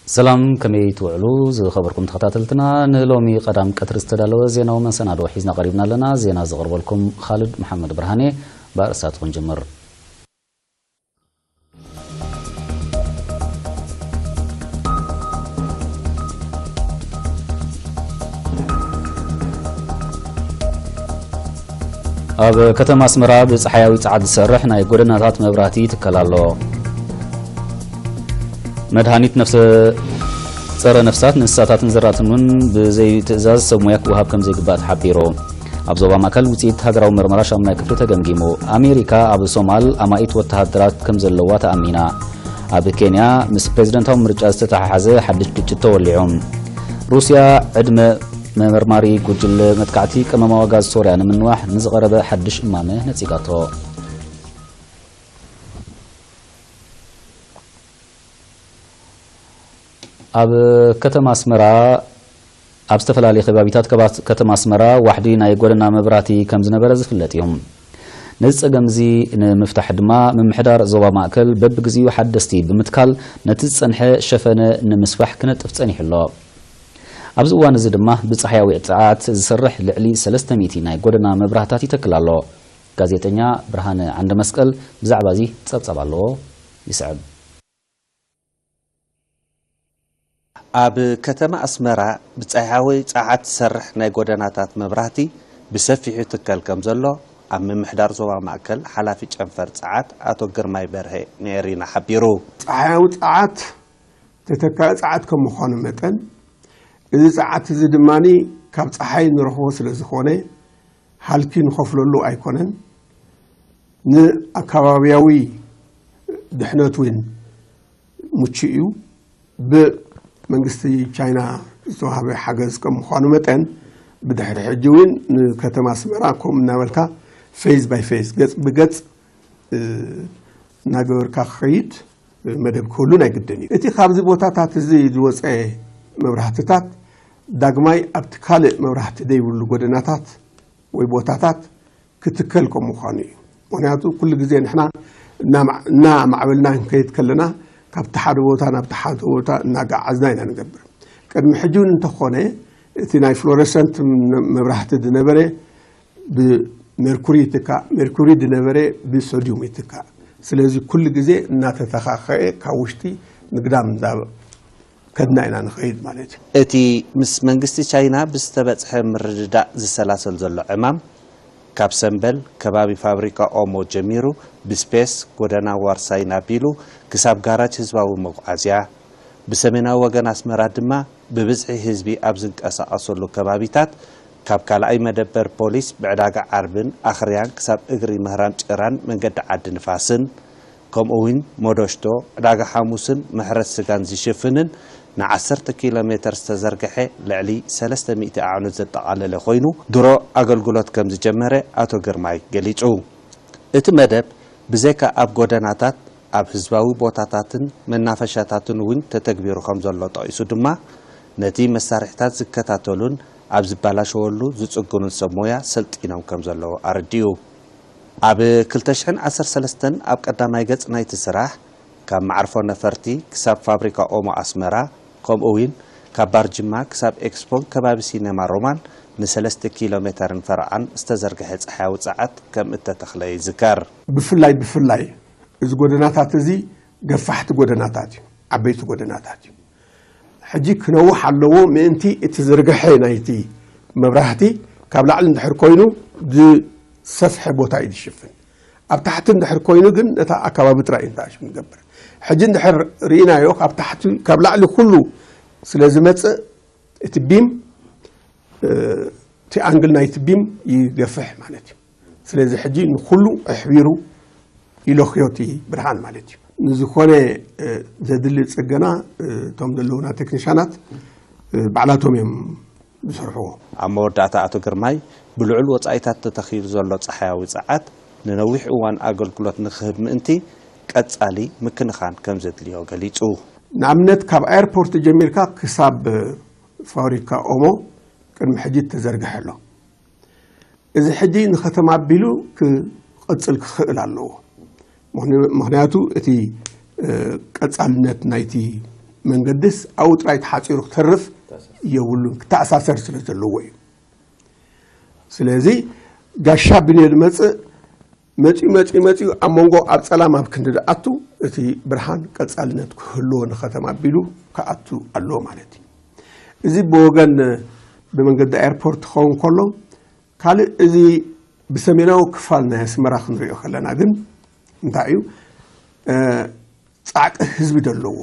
ሰላም፣ ከመይ ትውዕሉ ዝኸበርኩም ተኸታተልትና? ንሎሚ ቀዳም ቀትሪ ዝተዳለወ ዜናዊ መሰናዶ ሒዝና ቀሪብና ኣለና። ዜና ዘቕርበልኩም ኻልድ መሓመድ ብርሃኔ። ብኣርእስታት ክንጅምር። ኣብ ከተማ ኣስመራ ብጸሓያዊ ጸዓት ዝሰርሕ ናይ ጎደናታት መብራህቲ ይትከል ኣሎ። መድሃኒት ነፍሰ ጸረ ነፍሳት ንእንስሳታትን ዘራትን እውን ብዘይ ትእዛዝ ሰብ ሞያ ክወሃብ ከም ዘይግባእ ተሓቢሩ። ኣብ ዞባ ማእከል ውጽኢት ሃገራዊ መርመራ ሻሙናይ ክፍሊ ተገምጊሙ። ኣሜሪካ ኣብ ሶማል ኣማኢት ወተሃደራት ከም ዘለዋ ተኣሚና። ኣብ ኬንያ ምስ ፕሬዝደንታዊ ምርጫ ዝተተሓሓዘ ሓድሽ ግጭት ተወሊዑ። ሩስያ ዕድመ መመርማሪ ጉጅለ መጥቃዕቲ ቀመማዊ ጋዝ ሶርያ ንምንዋሕ ንዝቐረበ ሓድሽ እማመ ነጺጋቶ። ኣብ ከተማ ኣስመራ፣ ኣብ ዝተፈላለዩ ከባቢታት ከባ-፣ ከተማ ኣስመራ ዋሕዲ ናይ ጎደና መብራህቲ ከም ዝነበረ ዝፍለጥ እዩ። ነዚ ጸገም እዚ ንምፍታሕ ድማ ምምሕዳር ዞባ ማእከል በብግዜኡ ሓደስቲ ብምትካል ነቲ ዝጸንሐ ሸፈነ ንምስፋሕ ክነጥፍ ጸኒሑ ኣሎ። ኣብዚ እዋን እዚ ድማ ብጻሕያዊ ጸዓት ዝሰርሕ ልዕሊ ሰለስተ ሚእቲ ናይ ጎደና መብራህታት ይተክል ኣሎ። ጋዜጠኛ ብርሃነ ዓንደ መስቀል ብዛዕባ እዚ ጸብጻብ ኣለዎ። ይስዕብ። ኣብ ከተማ ኣስመራ ብጸሓያዊ ጸዓት ዝሰርሕ ናይ ጎደናታት መብራህቲ ብሰፊሑ ይትከል ከም ዘሎ ኣብ ምምሕዳር ዞባ ማእከል ሓላፊ ጨንፈር ጸዓት ኣቶ ግርማይ በርሀ ንኤሪና ሓቢሩ። ጸሓያዊ ጸዓት ተተካኢ ጸዓት ከም ምዃኑ መጠን፣ እዚ ጸዓት እዚ ድማ ካብ ጸሓይ ንረኽቦ ስለ ዝኾነ፣ ሃልኪ ንኸፍለሉ ኣይኮነን። ንኣካባቢያዊ ድሕነት እውን ምቹእ እዩ። ብመንግስቲ ቻይና ዝተዋህበ ሓገዝ ከም ምዃኑ መጠን፣ ብድሕሪ ሕጂ እውን ንከተማ ኣስመራ ከምኡ እናበልካ ፌዝ ባይ ፌዝ፣ ገጽ ብገጽ፣ እ፣ እናገበርካ ክኸይድ መደብ ክህሉ ናይ ግድን እዩ። እቲ ካብዚ ቦታታት እዚ ዝወጸ መብራህትታት ዳግማይ ኣብቲ ካልእ መብራህቲ ዘይብሉ ጎደናታት ወይ ቦታታት ክትከል ከም ምዃኑ እዩ። ምኽንያቱ ኩሉ ግዜ ንሕና እናማ-፣ እናማዕበልና ክንከይድ ከለና ካብቲ ሓደ ቦታ ናብቲ ሓደ ቦታ እናገዓዝና ኢና ንገብር። ቅድሚ ሕጂ እውን እንተኾነ እቲ ናይ ፍሎረሰንት መብራህቲ ዝነበረ ብሜርኩሪ ይትካእ፣ ሜርኩሪ ዝነበረ ብሶድዩም ይትካእ። ስለዚ ኩሉ ግዜ እናተተኻኸኤ ካብ ውሽጢ ንግዳም እንዳ ከድና ኢና ንኸይድ ማለት እዩ። እቲ ምስ መንግስቲ ቻይና ብዝተበጽሐ ምርድዳእ ዝሰላሰል ዘሎ ዕማም፣ ካብ ሰምበል ከባቢ ፋብሪካ ኦሞ ጀሚሩ ብስፔስ ጎደና ዋርሳይ ናቢሉ ክሳብ ጋራጅ ህዝባዊ መጓዓዝያ፣ ብሰሜናዊ ወገን ኣስመራ ድማ ብብዝሒ ህዝቢ ኣብ ዝንቀሳቐሰሉ ከባቢታት፣ ካብ ካልኣይ መደበር ፖሊስ ብዕዳጋ ዓርብን ኣኽርያን ክሳብ እግሪ ምህራም ጭራን መንገዲ ዓዲ ንፋስን፣ ከምኡ እውን ሞዶሽቶ፣ ዕዳጋ ሓሙስን ምሕረት ስጋን ዝሽፍንን ንዓሰርተ ኪሎ ሜተር ዝተዘርግሐ ልዕሊ ሰለስተ ሚእቲ ኣዕኑድ ዘጠቓለለ ኮይኑ፣ ድሮ ኣገልግሎት ከም ዝጀመረ ኣቶ ግርማይ ገሊጹ። እቲ መደብ ብዘይካ ኣብ ጎደናታት፣ ኣብ ህዝባዊ ቦታታትን መናፈሻታትን እውን ተተግቢሩ ከም ዘሎ ጠቒሱ ድማ፣ ነቲ መሳርሒታት ዝከታተሉን ኣብ ዝበላሸወሉ ዝጽግኑን ሰብ ሞያ ሰልጢኖም ከም ዘለዉ ኣረዲኡ። ኣብ ክልተ ሽሕን ዓሰርተ ሰለስተን ኣብ ቀዳማይ ገጽ ናይቲ ስራሕ፣ ካብ መዓርፎ ነፈርቲ ክሳብ ፋብሪካ ኦሞ ኣስመራ፣ ከምኡ እውን ካብ ባር ጅማ ክሳብ ኤክስፖን ከባቢ ሲነማ ሮማን ንሰለስተ ኪሎ ሜተርን ፈረቓን ዝተዘርግሐ ጸሓያዊ ጸዓት ከም እተተኽለ ይዝከር። ብፍላይ፣ ብፍላይ እዚ ጎደናታት እዚ ገፋሕቲ ጎደናታት እዩ፣ ዓበይቲ ጎደናታት እዩ። ሕጂ ክነውሕ ኣለዎ፣ ምእንቲ እቲ ዝርግሐ ናይቲ መብራህቲ ካብ ላዕሊ እንድሕር ኮይኑ ዝሰፍሐ ቦታ እዩ ዝሽፍን። ኣብ ታሕቲ እንድሕር ኮይኑ ግን ነታ ኣካባቢ ጥራይ እዩ ንታሕቲ ንገብር። ሕጂ እንድሕር ርኢናዮ፣ ካብ ታሕቲ፣ ካብ ላዕሊ ኩሉ ስለ ዝመጽእ እቲ ቢም፣ እ፣ እቲ ኣንግል ናይቲ ቢም ይገፍሕ ማለት እዩ። ስለዚ ሕጂ ንኩሉ ኣሕቢሩ ይለኽዮ እቲ ብርሃን ማለት እዩ። ንዝኾነ፣ እ፣ ዘድሊ ጽገና፣ እ፣ እቶም ዘለዉና ቴክኒሻናት፣ እ፣ ባዕላቶም እዮም ዝሰርሕዎ። ኣብ መወዳእታ ኣቶ ግርማይ፣ ብልዑል ወጻኢታት ተተኺሉ ዘሎ ጸሓያዊ ጸዓት ንነዊሕ እዋን ኣገልግሎት ንክህብ ምእንቲ፣ ቀጻሊ ምክንኻን ከም ዘድልዮ ገሊጹ። ንኣብነት፣ ካብ ኤርፖርት ጀሚርካ ክሳብ ፋብሪካ ኦሞ ቅድሚ ሕጂ ተዘርግሐ ኣሎ። እዚ ሕጂ ንከተማ ኣቢሉ ክቕጽል ክኽእል ኣለዎ። ምኽንያ-፣ ምኽንያቱ እቲ፣ እ፣ ቀጻልነት ናይቲ መንገድስ ኣብኡ ጥራይ ተሓጺሩ ክተርፍ የብሉን፣ ክተኣሳሰር ስለ ዘለዎ እዩ። ስለዚ ጋሻ ብንዮ ዝመጽእ መጺኡ መጺኡ መጺኡ ኣብ መንጎ ኣብ ጸላም ኣብ ክንዲ ዝኣቱ እቲ ብርሃን ቀጻልነት ክህልዎ ንከተማ ኣቢሉ ክኣቱ ኣለዎ ማለት እዩ። እዚ ብወገን ብመንገዲ ኤርፖርት ክኸውን ከሎ፣ ካልእ እዚ ብሰሜናዊ ክፋል ናይ ኣስመራ ክንሪኦ ከለና ግን እንታይ እዩ? እ፣ ጻዕቂ ህዝቢ ዘለዎ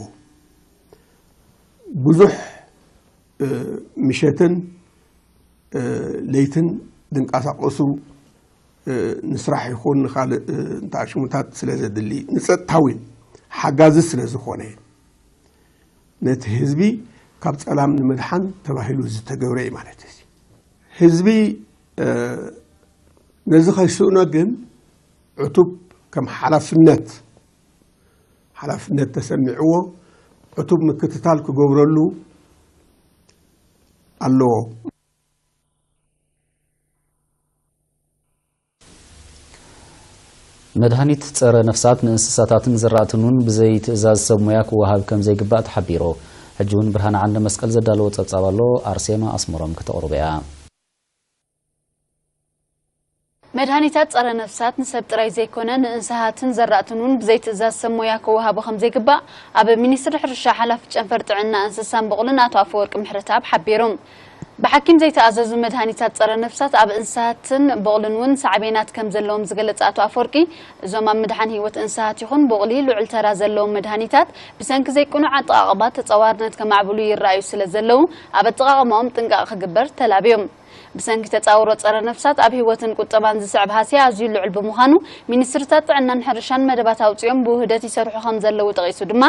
ብዙሕ፣ እ፣ ምሸትን፣ እ፣ ለይትን ዝንቀሳቐሱ፣ እ፣ ንስራሕ ይኹን ንኻልእ፣ እ፣ እንተኣሽሙታት ስለ ዘድሊ፣ ንጸጥታ እውን ሓጋዚ ስለ ዝኾነ፣ ነቲ ህዝቢ ካብ ጸላም ንምድሓን ተባሂሉ ዝተገብረ እዩ ማለት እዩ። ህዝቢ፣ እ፣ ነዚ ከይስእኖ ግን ዕቱብ ከም ሓላፍነት፣ ሓላፍነት ተሰሚዕዎ ዕቱብ ምክትታል ክገብረሉ ኣለዎ። መድሃኒት ጸረ ነፍሳት ንእንስሳታትን ዝራእትን እውን ብዘይ ትእዛዝ ሰብ ሞያ ክወሃብ ከም ዘይግባእ ተሓቢሩ። ሕጂ እውን ብርሃነ ዓንደ መስቀል ዘዳለዎ ጸብጻብ ኣሎ፣ ኣርሴማ ኣስመሮም ከተቕርቦ እያ። መድሃኒታት ጸረ ነፍሳት ንሰብ ጥራይ ዘይኮነ ንእንስሳትን ዘራእትን እውን ብዘይ ትእዛዝ ሰብ ሞያ ክወሃቡ ከም ዘይግባእ ኣብ ሚኒስትሪ ሕርሻ ሓላፊ ጨንፈር ጥዕና እንስሳን በቑልን ኣቶ ኣፈወርቂ ምሕረተኣብ ሓቢሩ። ብሓኪም ዘይተኣዘዙ መድሃኒታት ጸረ ነፍሳት ኣብ እንስሳትን በቑልን እውን ሳዕቤናት ከም ዘለዎም ዝገለጸ ኣቶ ኣፈወርቂ፣ እዞም ኣብ ምድሓን ህይወት እንስሳት ይኹን በቑሊ ልዑል ተራ ዘለዎም መድሃኒታት ብሰንኪ ዘይቅኑዕ ኣጠቓቕማ ተጸዋርነት ከማዕብሉ ይረኣዩ ስለ ዘለዉ ኣብ ኣጠቓቕማኦም ጥንቃቕ ክግበር ተላብዮም። ብሰንኪ ተጻውሮ ጸረ ነፍሳት ኣብ ህይወትን ቁጠባን ዝስዕብ ሃስያ ኣዝዩ ልዑል ብምዃኑ ሚኒስትርታት ጥዕናን ሕርሻን መደባት ኣውጺኦም ብውህደት ይሰርሑ ከም ዘለዉ ጠቒሱ ድማ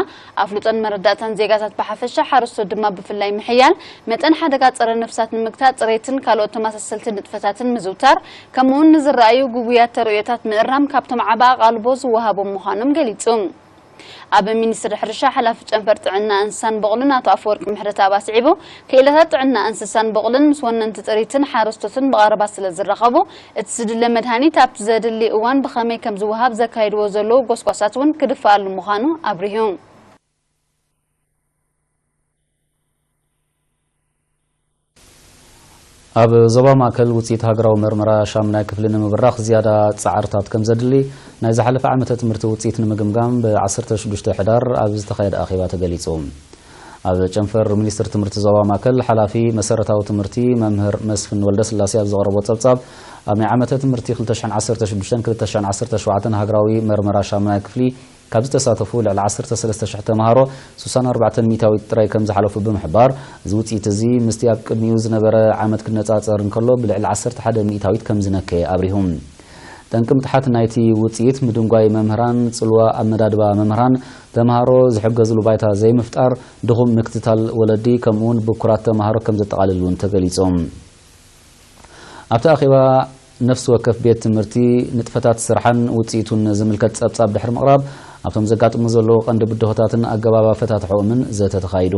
ኣፍልጦን መረዳእታን ዜጋታት ብሓፈሻ ሓረስቶት ድማ ብፍላይ ምሕያል መጠን ሓደጋ ጸረ ነፍሳት ንምግታእ ጽሬትን ካልኦት ተመሳሰልቲ ንጥፈታትን ምዝውታር ከምኡውን ንዝረኣዩ ግጉያት ተርእዮታት ምእራም ካብቶም ዓቢ ኣቓልቦ ዝወሃቦም ምዃኖም ገሊጹ። ኣብ ሚኒስትሪ ሕርሻ ሓላፊ ጨንፈር ጥዕና እንስሳን በቑልን ኣቶ ኣፈወርቂ ምሕረተኣብ ኣስዒቡ፣ ክኢላታት ጥዕና እንስሳን በቑልን ምስ ወነንቲ ጥሪትን ሓረስቶትን ብቐረባ ስለ ዝራኸቡ፣ እቲ ዝድለ መድሃኒት ኣብቲ ዘድሊ እዋን ብኸመይ ከም ዝወሃብ ዘካይድዎ ዘለዉ ጎስጓሳት እውን ክድፈኣሉ ምዃኑ ኣብሪሁ። ኣብ ዞባ ማእከል ውፅኢት ሃገራዊ መርመራ ሻምናይ ክፍሊ ንምብራኽ ዝያዳ ፃዕርታት ከም ዘድሊ ናይ ዝሓለፈ ዓመተ ትምህርቲ ውፅኢት ንምግምጋም ብ ዓሰርተ ሽዱሽተ ሕዳር ኣብ ዝተኻየደ ኣኼባ ተገሊፁ። ኣብ ጨንፈር ሚኒስትር ትምህርቲ ዞባ ማእከል ሓላፊ መሰረታዊ ትምህርቲ መምህር መስፍን ወልደስላሴ ኣብ ዘቕረቦ ፀብፃብ ኣብ ናይ ዓመተ ትምህርቲ ክልተ ሽሕን ዓሰርተ ሽዱሽተን ክልተ ሽሕን ዓሰርተ ሸውዓተን ሃገራዊ መርመራ ሻምናይ ክፍሊ ካብ ዝተሳተፉ ልዕሊ ዓሰርተ ሰለስተ ሽሕ ተምሃሮ ሱሳን ኣርባዕተ ሚእታዊት ጥራይ ከም ዝሓለፉ ብምሕባር፣ እዚ ውፅኢት እዚ ምስቲ ኣብ ቅድሚኡ ዝነበረ ዓመት ክነፃፀር እንከሎ ብልዕሊ ዓሰርተ ሓደ ሚእታዊት ከም ዝነከየ ኣብሪሁ። ጠንቂ ምትሓት ናይቲ ውፅኢት ምድንጓይ መምህራን፣ ፅልዋ ኣመዳድባ መምህራን፣ ተምሃሮ ዝሕገዝሉ ባይታ ዘይምፍጣር፣ ድኹም ምክትታል ወለዲ ከምኡውን ብኩራት ተምሃሮ ከም ዘጠቓልል እውን ተገሊፆም። ኣብቲ ኣኼባ፣ ነፍሲ ወከፍ ቤት ትምህርቲ ንጥፈታት ስርሓን ውፅኢቱን ዝምልከት ፀብፃብ ድሕሪ ምቕራብ፣ ኣብቶም ዘጋጥሙ ዘለዉ ቀንዲ ብድሆታትን ኣገባብ ኣፈታትሖኦምን ዘተ ተኻይዱ።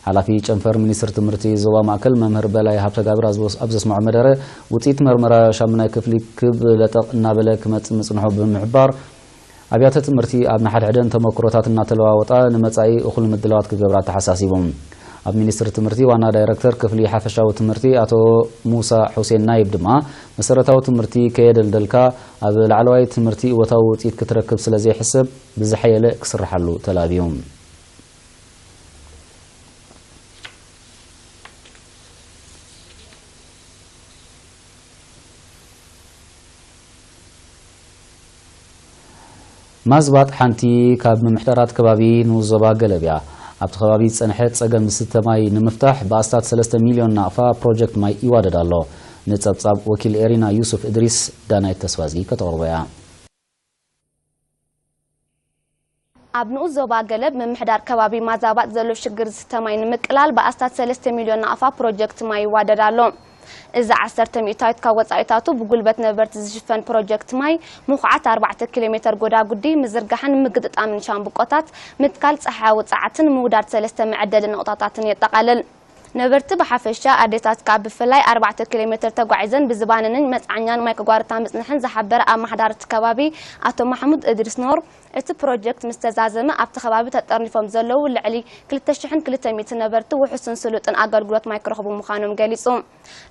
ሓላፊ ጨንፈር ሚኒስትሪ ትምህርቲ ዞባ ማእከል መምህር በላይ ሃብተጋብር ኣብ ዘስምዖ መደረ፣ ውፅኢት መርመራ ሻምናይ ክፍሊ ክብ ለጠቕ እናበለ ክመፅእ ምፅንሑ ብምሕባር፣ ኣብያተ ትምህርቲ ኣብ ንሓድሕደን ተመክሮታት እናተለዋወጣ ንመጻኢ እኹል ምድላዋት ክገብራ ኣተሓሳሲቡ። ኣብ ሚኒስትሪ ትምህርቲ ዋና ዳይረክተር ክፍሊ ሓፈሻዊ ትምህርቲ ኣቶ ሙሳ ሑሴን ናይብ ድማ፣ መሰረታዊ ትምህርቲ ከየደልደልካ ኣብ ላዕለዋይ ትምህርቲ እወታዊ ውፅኢት ክትረክብ ስለ ዘይሕሰብ ብዝሓየለ ክስርሓሉ ተላብዩ። ማዝባጥ ሓንቲ ካብ ምምሕዳራት ከባቢ ንኡስ ዞባ ገለብ እያ። ኣብቲ ከባቢ ዝጸንሐ ጸገም ዝስተ ማይ ንምፍታሕ ብኣስታት ሰለስተ ሚልዮን ናቕፋ ፕሮጀክት ማይ ይዋደድ ኣሎ። ንጸብጻብ ወኪል ኤሪና ዩሱፍ እድሪስ ዳናይት ተስፋዝጊ ከተቕርቦ እያ። ኣብ ንኡስ ዞባ ገለብ ምምሕዳር ከባቢ ማዛባጥ ዘሎ ሽግር ዝስተ ማይ ንምቅላል ብኣስታት ሰለስተ ሚልዮን ናቕፋ ፕሮጀክት ማይ ይዋደድ ኣሎ። እዚ ዓሰርተ ሚእታዊት ካብ ወጻኢታቱ ብጉልበት ነበርቲ ዝሽፈን ፕሮጀክት ማይ ምኹዓት ኣርባዕተ ኪሎ ሜተር ጎዳጉዲ፣ ምዝርጋሕን ምግጥጣምን ሻምብቆታት፣ ምትካል ጸሓያዊ ጸዓትን ምውዳድ ሰለስተ መዐደሊ ነቑጣታትን የጠቓልል። ነበርቲ ብሓፈሻ፣ ኣዴታት ከኣ ብፍላይ፣ ኣርባዕተ ኪሎ ሜትር ተጓዒዘን ብዝባነንን መጽዓኛን ማይ ክጓርታ ምጽንሐን ዝሓበረ ኣመሓዳሪ እቲ ከባቢ ኣቶ ማሕሙድ እድሪስ ኖር፣ እቲ ፕሮጀክት ምስ ተዛዘመ ኣብቲ ከባቢ ተጠርኒፎም ዘለዉ ልዕሊ ክልተ ሽሕን ክልተ ሚእትን ነበርቲ ውሑስን ስሉጥን ኣገልግሎት ማይ ክረኽቡ ምዃኖም ገሊጹ።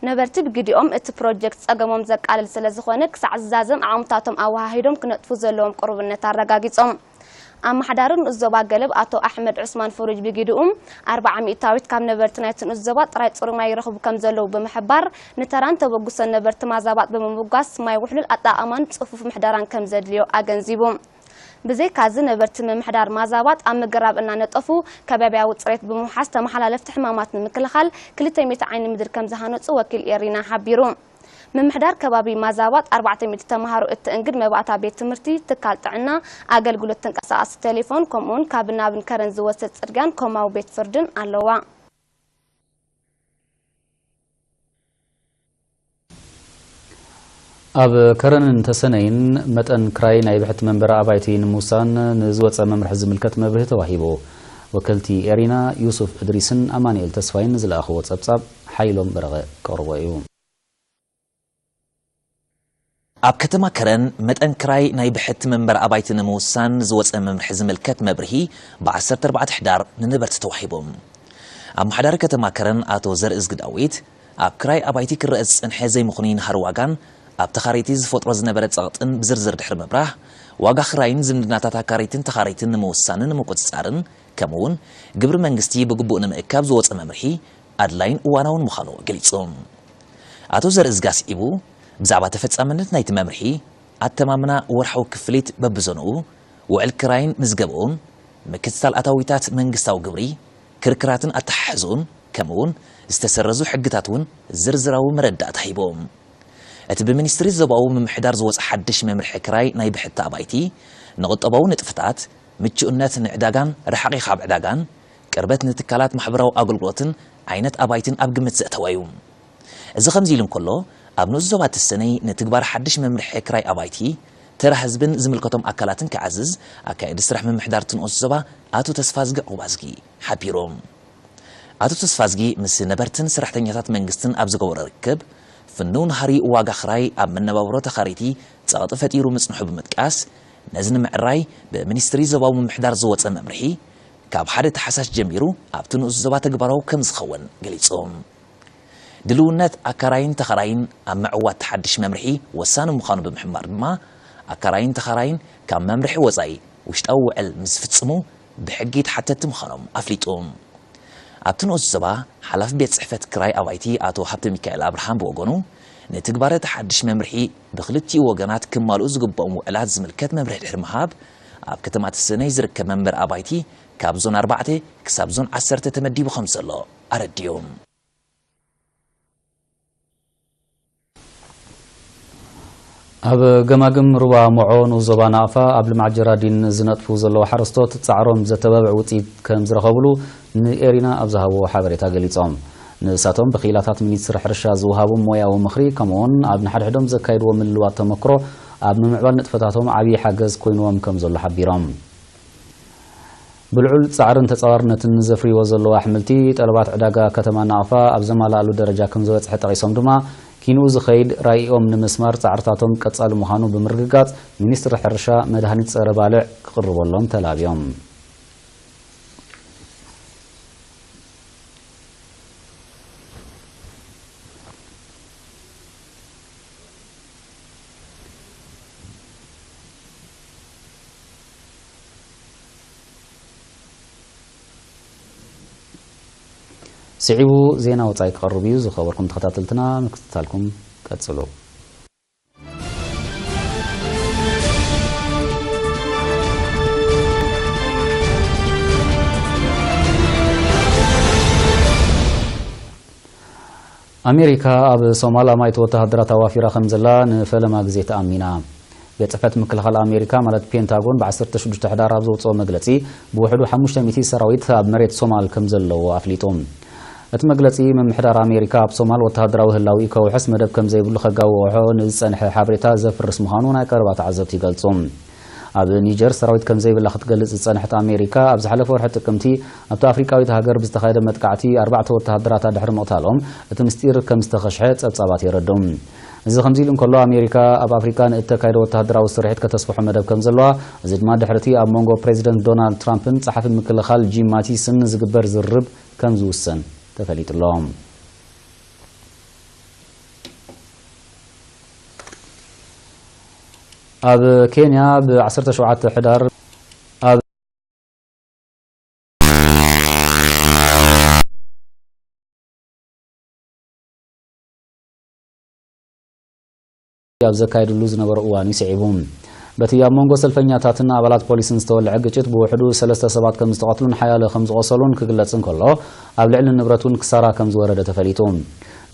ነበርቲ ብግዲኦም፣ እቲ ፕሮጀክት ጸገሞም ዘቃልል ስለ ዝኾነ፣ ክሳዕ ዝዛዘም ዓቕምታቶም ኣወሃሂዶም ክነጥፉ ዘለዎም ቅሩብነት ኣረጋጊጾም። ኣመሓዳሪ ንኡስ ዞባ ገለብ ኣቶ ኣሕመድ ዑስማን ፍሩጅ ብግዲኡ፣ ኣርብዓ ሚእታዊት ካብ ነበርቲ ናይቲ ንኡስ ዞባ ጥራይ ጽሩይ ማይ ይረኽቡ ከም ዘለዉ ብምሕባር፣ ንተራን ተበግሶን ነበርቲ ማዛባጥ ብምምጓስ፣ ማይ ውሕሉል ኣጠቓቕማን ጽፉፍ ምሕደራን ከም ዘድልዮ ኣገንዚቡ። ብዘይካዚ፣ ነበርቲ ምምሕዳር ማዛባጥ ኣብ ምግራብ እናነጠፉ፣ ከባብያዊ ጽሬት ብምውሓስ፣ ተመሓላለፍቲ ሕማማት ንምክልኻል ክልተ ሚእቲ ዓይኒ ምድሪ ከም ዝሃነጹ ወኪል ኤሪና ሓቢሩ። ምምሕዳር ከባቢ ማዛባጥ ኣርባዕተ ሚእቲ ተምሃሮ እተእንግድ መባእታ ቤት ትምህርቲ፣ ትካል ጥዕና፣ ኣገልግሎት ተንቀሳቓሲ ቴሌፎን፣ ከምኡውን ካብ ናብን ከረን ዝወስድ ጽርግያን ኮማዊ ቤት ፍርድን ኣለዋ። ኣብ ከረንን ተሰነይን መጠን ክራይ ናይ ብሕቲ መንበሪ ኣባይቲ ንምውሳን ንዝወጸ መምርሒ ዝምልከት መብርሂ ተዋሂቡ። ወከልቲ ኤሪና ዩሱፍ እድሪስን ኣማኑኤል ተስፋይን ንዝለኣኽዎ ጸብጻብ ሓይሎም በረቐ ከቕርቦ እዩ። ኣብ ከተማ ከረን መጠን ክራይ ናይ ብሕቲ መንበሪ ኣባይቲ ንምውሳን ዝወጸ መምርሒ ዝምልከት መብርሂ ብ ዓሰርተ ኣርባዕተ ሕዳር ንነበርቲ ተዋሂቦም። ኣመሓዳሪ ከተማ ከረን ኣቶ ዘርእዝጊ ዳዊት፣ ኣብ ክራይ ኣባይቲ ክረአ ዝጸንሐ ዘይምኽኑይ ናህሪ ዋጋን ኣብ ተኻረይቲ ዝፈጥሮ ዝነበረ ጸቕጥን ብዝርዝር ድሕሪ ምብራህ፣ ዋጋ ክራይን ዝምድናታት ኣካረይትን ተኻረይትን ንምውሳንን ንምቁጽጻርን፣ ከምኡ'ውን ግብሪ መንግስቲ ብግቡእ ንምእካብ ዝወጸ መምርሒ ኣድላይን እዋናውን ምዃኑ ገሊጹ። ኣቶ ዘርእዝጊ ኣስዒቡ፣ ብዛዕባ ተፈጻምነት ናይቲ መምርሒ፣ ኣተማምና ወርሓዊ ክፍሊት በብዞንኡ፣ ውዕል ክራይን ምዝገባኡን፣ ምክትታል ኣታዊታት መንግስታዊ ግብሪ፣ ክርክራትን ኣተሓሕዝኡን፣ ከምኡ'ውን ዝተሰረዙ ሕግታት እውን ዝርዝራዊ መረዳእታ ሂቦም። እቲ ብሚኒስትሪ ዞባዊ ምምሕዳር ዝወጸ ሓድሽ መምርሒ ክራይ ናይ ብሕቲ ኣባይቲ፣ ንቁጠባዊ ንጥፈታት፣ ምቹእነት ንዕዳጋን ርሓቒ ካብ ዕዳጋን፣ ቅርበት ንትካላት ማሕበራዊ ኣገልግሎትን ዓይነት ኣባይትን ኣብ ግምት ዘእተወ እዩ። እዚ ከምዚ ኢሉ እንከሎ፣ ኣብ ንኡስ ዞባ ተሰነይ ንትግባር ሓድሽ መምርሒ ክራይ ኣባይቲ፣ ተራ ህዝብን ዝምልከቶም ኣካላትን ክዓዝዝ፣ ኣካያዲ ስራሕ ምምሕዳር እቲ ንኡስ ዞባ ኣቶ ተስፋዝጊ ዑቕባዝጊ ሓቢሩ። ኣቶ ተስፋዝጊ ምስ ነበርትን ሰራሕተኛታት መንግስትን ኣብ ዝገበሮ ርክብ፣ ፍኑው ናህሪ ዋጋ ክራይ ኣብ መነባብሮ ተኻረይቲ ጸቕጢ ፈጢሩ ምጽንሑ ብምጥቃስ፣ ነዚ ንምዕራይ ብሚኒስትሪ ዞባዊ ምምሕዳር ዝወጸ መምርሒ፣ ካብ ሓደ ታሕሳስ ጀሚሩ ኣብቲ ንኡስ ዞባ ተግባራዊ ከም ዝኸውን ገሊጹ። ድልውነት ኣካራይን ተኻራይን ኣብ ምዕዋት እቲ ሓድሽ መምርሒ ወሳኒ ምዃኑ ብምሕባር ድማ፣ ኣካራይን ተኻራይን ካብ መምርሒ ወጻኢ ውሽጣዊ ውዕል ምስ ዝፍጽሙ ብሕጊ ተሓተትቲ ምዃኖም ኣፍሊጡ። ኣብቲ ንኡስ ዞባ ሓላፊ ቤት ጽሕፈት ክራይ ኣባይቲ ኣቶ ሃብተሚካኤል ኣብርሃም ብወገኑ፣ ንትግባረ እቲ ሓድሽ መምርሒ ብክልቲኡ ወገናት ክማልኡ ዝግብኦም ውዕላት ዝምልከት መብርሂ ድሕሪ ምሃብ፣ ኣብ ከተማ ተሰነይ ዝርከብ መንበሪ ኣባይቲ ካብ ዞን ኣርባዕተ ክሳብ ዞን ዓሰርተ ተመዲቡ ከም ዘሎ ኣረዲኡ። ኣብ ገማግም ሩባ ሞዖ ንኡስ ዞባ ናቕፋ ኣብ ልምዓት ጀራዲን ዝነጥፉ ዘለዉ ሓረስቶት ጻዕሮም ዘተባብዕ ውጽኢት ከም ዝረኸብሉ ንኤሪና ኣብ ዝሃብዎ ሓበሬታ ገሊጾም። ንሳቶም ብክኢላታት ሚኒስትሪ ሕርሻ ዝወሃቦም ሞያዊ ምኽሪ፣ ከምኡውን ኣብ ንሓድሕዶም ዘካይድዎ ምልልዋጥ ተመክሮ ኣብ ምምዕባል ንጥፈታቶም ዓብዪ ሓገዝ ኮይንዎም ከም ዘሎ ሓቢሮም። ብልዑል ጻዕርን ተጻዋርነትን ዘፍርይዎ ዘለዉ ኣሕምልቲ፣ ጠለባት ዕዳጋ ከተማ ናቕፋ ኣብ ዘማልኣሉ ደረጃ ከም ዝበጽሐ ጠቒሶም ድማ፣ ኪንኡ ዝኸይድ ራኢኦም ንምስማር ጻዕርታቶም ቀጻሊ ምዃኑ ብምርግጋጽ፣ ሚኒስትሪ ሕርሻ መድሃኒት ጸረ ባልዕ ክቕርበሎም ተላብዮም። ስዒቡ ዜና ወጻኢ ክቐርብ እዩ። ዝኸበርኩም ተኸታተልትና፣ ምክትታልኩም ቀጽሉ። ኣሜሪካ ኣብ ሶማል ኣማኢት ወተሃደራት ኣዋፊራ ከም ዘላ ንፈለማ ግዜ ተኣሚና። ቤት ጽሕፈት ምክልኻል ኣሜሪካ፣ ማለት ፔንታጎን፣ ብ ዓሰርተ ሽዱሽተ ሕዳር ኣብ ዘውጽኦ መግለጺ፣ ብውሕዱ ሓሙሽተ ሚእቲ ሰራዊት ኣብ መሬት ሶማል ከም ዘለዉ ኣፍሊጡ። እቲ መግለጺ፣ ምምሕዳር ኣሜሪካ ኣብ ሶማል ወተሃደራዊ ህላዊ ከውሕስ መደብ ከም ዘይብሉ ከጋውሖ ንዝጸንሐ ሓበሬታ ዘፍርስ ምዃኑ ናይ ቀረባ ተዓዘብቲ ይገልጹ። ኣብ ኒጀር ሰራዊት ከም ዘይብላ ክትገልጽ ዝጸንሐት ኣሜሪካ፣ ኣብ ዝሓለፈ ወርሒ ጥቅምቲ ኣብታ ኣፍሪቃዊት ሃገር ብዝተኻየደ መጥቃዕቲ ኣርባዕተ ወተሃደራታ ድሕሪ ምቕታሎም፣ እቲ ምስጢር ከም ዝተኸሽሐ ጸብጻባት የረድኡ። እዚ ከምዚ ኢሉ እንከሎ፣ ኣሜሪካ ኣብ ኣፍሪቃ ንእተካይዶ ወተሃደራዊ ስርሒት ከተስፍሖ መደብ ከም ዘለዋ፣ እዚ ድማ ድሕሪቲ ኣብ መንጎ ፕሬዚደንት ዶናልድ ትራምፕን ጸሓፊ ምክልኻል ጂም ማቲስን ዝግበር ዝርርብ ከም ዝውሰን ተፈሊጡ ኣሎ። ኣብ ኬንያ ብ ዓሰርተ ሸውዓተ ሕዳር ኣብ ኣብ ዘካየድሉ ዝነበረ እዋን እዩ ስዒቡ። በቲ ኣብ መንጎ ሰልፈኛታትን ኣባላት ፖሊስን ዝተወልዐ ግጭት ብውሕዱ ሰለስተ ሰባት ከም ዝተቐትሉን ሓያለ ከም ዝቖሰሉን ክግለጽ እንከሎ፣ ኣብ ልዕሊ ንብረት እውን ክሳራ ከም ዝወረደ ተፈሊጡ።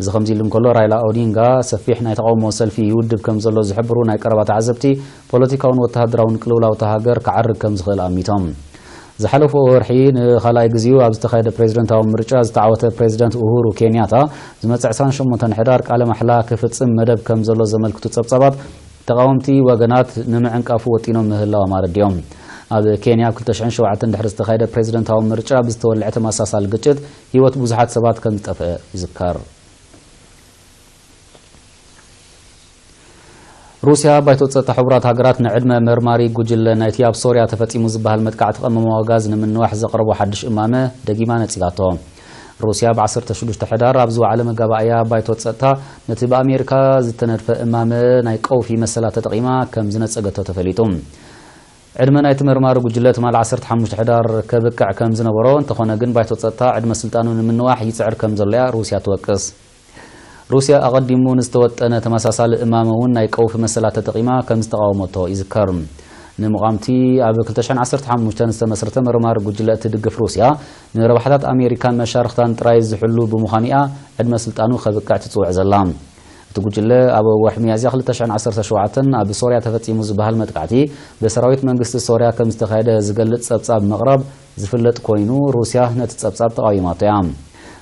እዚ ከምዚ ኢሉ እንከሎ፣ ራይላ ኦዲንጋ ሰፊሕ ናይ ተቓውሞ ሰልፊ ይውድብ ከም ዘሎ ዝሕብሩ ናይ ቀረባ ተዓዘብቲ፣ ፖለቲካውን ወተሃደራውን ቅልውላው እታ ሃገር ክዓርግ ከም ዝኽእል ኣሚቶም። ዝሓለፈ ወርሒ ንኻልኣይ ግዜኡ ኣብ ዝተኻየደ ፕሬዝደንታዊ ምርጫ ዝተዓወተ ፕሬዝደንት ኡሁሩ ኬንያታ፣ ዝመጽእ ዕስራን ሸሞንተን ሕዳር ቃለ ማሕላ ክፍጽም መደብ ከም ዘሎ ዘመልክቱ ጸብጻባት፣ ተቓወምቲ ወገናት ንምዕንቃፉ ወጢኖም ምህላዎም ኣረዲኦም። ኣብ ኬንያ ኣብ ክልተ ሽሕን ሸውዓተን ድሕሪ ዝተኻየደ ፕሬዝደንታዊ ምርጫ ብዝተወልዐ ተመሳሳሊ ግጭት ህይወት ብዙሓት ሰባት ከም ዝጠፍአ ይዝከር። ሩስያ፣ ባይቶ ጸጥታ ሕቡራት ሃገራት ንዕድመ መርማሪ ጉጅለ ናይቲ ኣብ ሶርያ ተፈጺሙ ዝበሃል መጥቃዕቲ ቀመማዊ ጋዝ ንምንዋሕ ዘቕረቦ ሓድሽ እማመ ደጊማ ነጺጋቶ። ሩስያ ብ ዓሰርተ ሽዱሽተ ሕዳር ኣብ ዝወዓለ መጋባእያ ባይቶ ጸጥታ፣ ነቲ ብኣሜሪካ ዝተነድፈ እማመ ናይ ቀውፊ መሰላት ተጠቒማ ከም ዝነጸገቶ ተፈሊጡ። ዕድመ ናይቲ መርማሪ ጉጅለ ትማሊ ዓሰርተ ሓሙሽተ ሕዳር ከብቅዕ ከም ዝነበሮ፣ እንተኾነ ግን ባይቶ ጸጥታ ዕድመ ስልጣኑ ንምንዋሕ ይጽዕር ከም ዘሎ እያ ሩስያ ትወቅስ። ሩስያ ኣቐዲሙ ንዝተወጠነ ተመሳሳሊ እማመ እውን ናይ ቀውፊ መሰላት ተጠቒማ ከም ዝተቓወመቶ ይዝከር። ንምቋምቲ ኣብ ክልተ ሽሕን ዓሰርተ ሓሙሽተን ዝተመስረተ መርማሪ ጉጅለ እትድግፍ ሩስያ፣ ንረብሓታት ኣሜሪካን መሻርኽታን ጥራይ ዝሕሉ ብምዃኑ እያ ዕድመ ስልጣኑ ከብቅዕ ትጽውዕ ዘላ። እቲ ጉጅለ ኣብ ወርሒ ሚያዝያ ክልተ ሽሕን ዓሰርተ ሸውዓተን ኣብ ሶርያ ተፈጺሙ ዝበሃል መጥቃዕቲ ብሰራዊት መንግስቲ ሶርያ ከም ዝተኻየደ ዝገልጽ ጸብጻብ ምቕራብ ዝፍለጥ ኮይኑ፣ ሩስያ ነቲ ጸብጻብ ተቓዊማቶ እያ።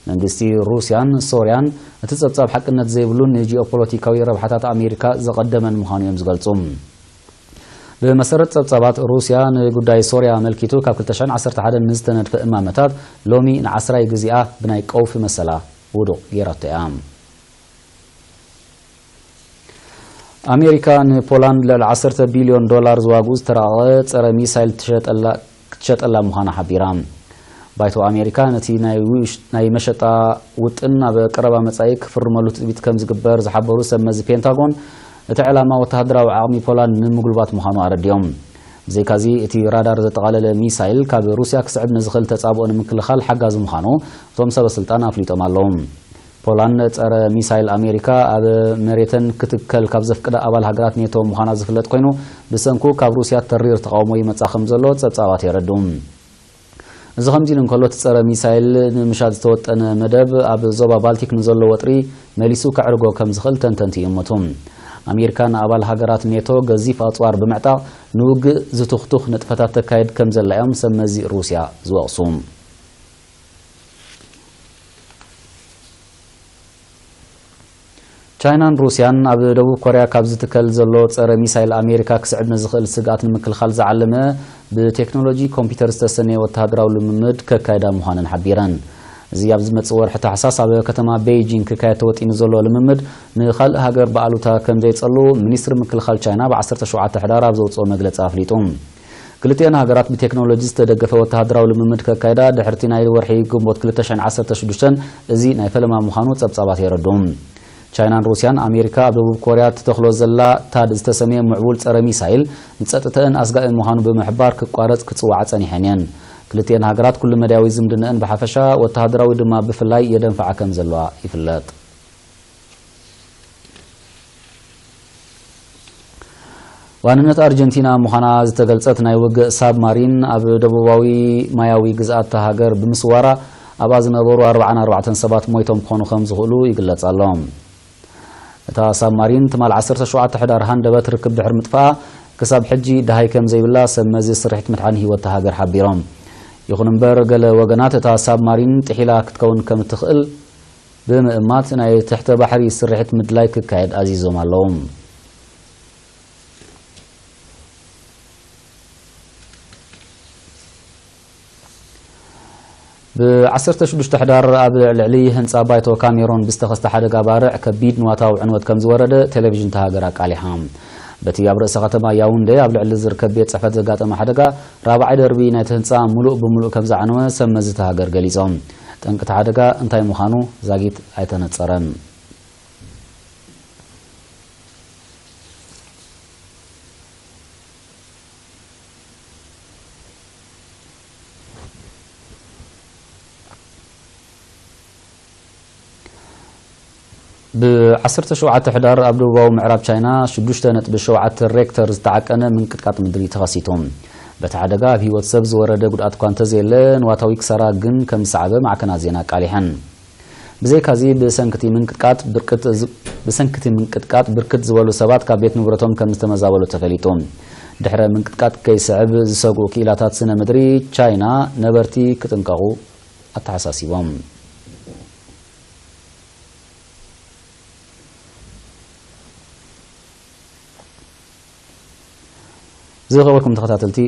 መንግስቲ ሩስያን ሶርያን እቲ ጸብጻብ ሓቅነት ዘይብሉን ንጂኦፖለቲካዊ ረብሓታት ኣሜሪካ ዘቐደመን ምዃኑ እዮም ዝገልጹ። ብመሰረት ጸብጻባት፣ ሩስያ ንጉዳይ ሶርያ ኣመልኪቱ ካብ ክልተ ሽሕን ዓሰርተ ሓደን ንዝተነድፈ እማመታት ሎሚ ንዓስራይ ግዜኣ ብናይ ቀውፊ መሰላ ውዱቕ ገይራቶ እያ። ኣሜሪካ ንፖላንድ ልዕሊ ዓሰርተ ቢልዮን ዶላር ዝዋግኡ ዝተራቐቐ ጸረ ሚሳይል ትሸጠላ፣ ክትሸጠላ ምዃና ሓቢራ። ባይቶ ኣሜሪካ ነቲ ናይ ውሽ-፣ ናይ መሸጣ ውጥን ኣብ ቀረባ መጻኢ ክፍርመሉ ትጽቢት ከም ዝግበር ዝሓበሩ ሰብ መዚ ፔንታጎን፣ እቲ ዕላማ ወተሃደራዊ ዓቕሚ ፖላንድ ንምጉልባት ምዃኑ ኣረዲኦም። ብዘይካዚ፣ እቲ ራዳር ዘጠቓለለ ሚሳይል ካብ ሩስያ ክስዕብ ንዝኽእል ተጻብኦ ንምክልኻል ሓጋዚ ምዃኑ እቶም ሰበ ስልጣን ኣፍሊጦም ኣለዉ። ፖላንድ ጸረ ሚሳይል ኣሜሪካ ኣብ መሬተን ክትከል ካብ ዘፍቅዳ ኣባል ሃገራት ኔቶ ምዃና ዝፍለጥ ኮይኑ፣ ብሰንኩ ካብ ሩስያ ተሪር ተቓውሞ ይመጻ ከም ዘሎ ጸብጻባት የረድኡ። እዚ ከምዚ ኢሉ እንከሎ፣ እቲ ጸረ ሚሳይል ንምሻት ዝተወጠነ መደብ ኣብ ዞባ ባልቲክ ንዘሎ ወጥሪ መሊሱ ከዕርጎ ከም ዝኽእል ተንተንቲ ይእምቱ። ኣሜሪካ ንኣባል ሃገራት ኔቶ ገዚፍ ኣጽዋር ብምዕጣቕ ንውግእ ዝቱኽቱኽ ንጥፈታት ተካይድ ከም ዘላ እዮም ሰብ መዚ ሩስያ ዝወቕሱ። ቻይናን ሩስያን ኣብ ደቡብ ኮርያ ካብ ዝትከል ዘሎ ጸረ ሚሳይል ኣሜሪካ ክስዕብ ንዝኽእል ስግኣት ንምክልኻል ዝዓለመ ብቴክኖሎጂ ኮምፒውተር ዝተሰነየ ወተሃደራዊ ልምምድ ከካይዳ ምዃነን ሓቢረን። እዚ ኣብ ዝመጽእ ወርሒ ታሕሳስ ኣብ ከተማ ቤይጂንግ ክካየድ ተወጢኑ ዘሎ ልምምድ ንኻልእ ሃገር ብኣሉታ ከም ዘይጸሉ ሚኒስትሪ ምክልኻል ቻይና ብ ዓሰርተ ሸውዓተ ሕዳር ኣብ ዘውጽኦ መግለጺ ኣፍሊጡ። ክልቲኤን ሃገራት ብቴክኖሎጂ ዝተደገፈ ወተሃደራዊ ልምምድ ከካይዳ ድሕርቲ ናይ ወርሒ ግንቦት ክልተ ሽሕን ዓሰርተ ሽዱሽተን እዚ ናይ ፈለማ ምዃኑ ጸብጻባት የረድኡ። ቻይናን ሩስያን ኣሜሪካ ኣብ ደቡብ ኮርያ ትተኽሎ ዘላ ታድ ዝተሰምየ ምዕቡል ጸረ ሚሳይል ንጸጥተአን ኣስጋኢ ምዃኑ ብምሕባር ክቋረጽ ክጽውዓ ጸኒሐን እየን። ክልቲኤን ሃገራት ኩሉ መዳያዊ ዝምድነአን ብሓፈሻ ወተሃደራዊ ድማ ብፍላይ የደንፍዓ ከም ዘለዋ ይፍለጥ። ዋንነት ኣርጀንቲና ምዃና ዝተገልጸት ናይ ውግእ ሳብማሪን ኣብ ደቡባዊ ማያዊ ግዝኣት እታ ሃገር ብምስዋራ ኣብኣ ዝነበሩ ኣርባዓን ኣርባዕተን ሰባት ሞይቶም ክኾኑ ከም ዝኽእሉ ይግለጽ ኣሎ። እታ ሳብማሪን ትማል ዓሰርተ ሸውዓተ ሕዳር ሃንደበት ርክብ ድሕሪ ምጥፋኣ ክሳብ ሕጂ ደሃይ ከም ዘይብላ ሰብ መዚ ስርሒት ምድሓን ህይወት እታ ሃገር ሓቢሮም። ይኹን እምበር ገለ ወገናት እታ ሳብማሪን ጥሒላ ክትከውን ከም እትኽእል ብምእማት ናይ ትሕተ ባሕሪ ስርሒት ምድላይ ክካየድ ኣዚዞም ኣለዉ። ብ16 ሕዳር ኣብ ልዕሊ ህንጻ ባይቶ ካሜሮን ብዝተኸስተ ሓደጋ ባርዕ ከቢድ ንዋታዊ ዕንወት ከም ዝወረደ ቴሌቪዥን እታ ሃገር ኣቃሊሓ። በቲ ኣብ ርእሰ ከተማ ያውንዴ ኣብ ልዕሊ ዝርከብ ቤት ጽሕፈት ዘጋጠመ ሓደጋ ራብዓይ ደርቢ ናይቲ ህንጻ ምሉእ ብምሉእ ከም ዝዓነወ ሰብ መዚ እታ ሃገር ገሊጾም። ጠንቂ እቲ ሓደጋ እንታይ ምዃኑ ዛጊት ኣይተነጸረን። ብ17 ሕዳር ኣብ ደቡባዊ ምዕራብ ቻይና 6.7 ሬክተር ዝተዓቀነ ምንቅጥቃጥ ምድሪ ተኸሲቱ። በቲ ሓደጋ ኣብ ህይወት ሰብ ዝወረደ ጉድኣት እኳ እንተዘየለ፣ ንዋታዊ ክሳራ ግን ከም ዝሰዓበ ማዕከናት ዜና ኣቃሊሐን። ብዘይካዚ፣ ብሰንክቲ ምንቅጥቃጥ ብርክት ዝ-፣ ብሰንክቲ ምንቅጥቃጥ ብርክት ዝበሉ ሰባት ካብ ቤት ንብረቶም ከም ዝተመዛበሉ ተፈሊጡ። ድሕረ ምንቅጥቃጥ ከይስዕብ ዝሰግኡ ክኢላታት ስነ ምድሪ ቻይና ነበርቲ ክጥንቀቑ ኣተሓሳሲቦም። ዝኸበርኩም ተኸታተልቲ፣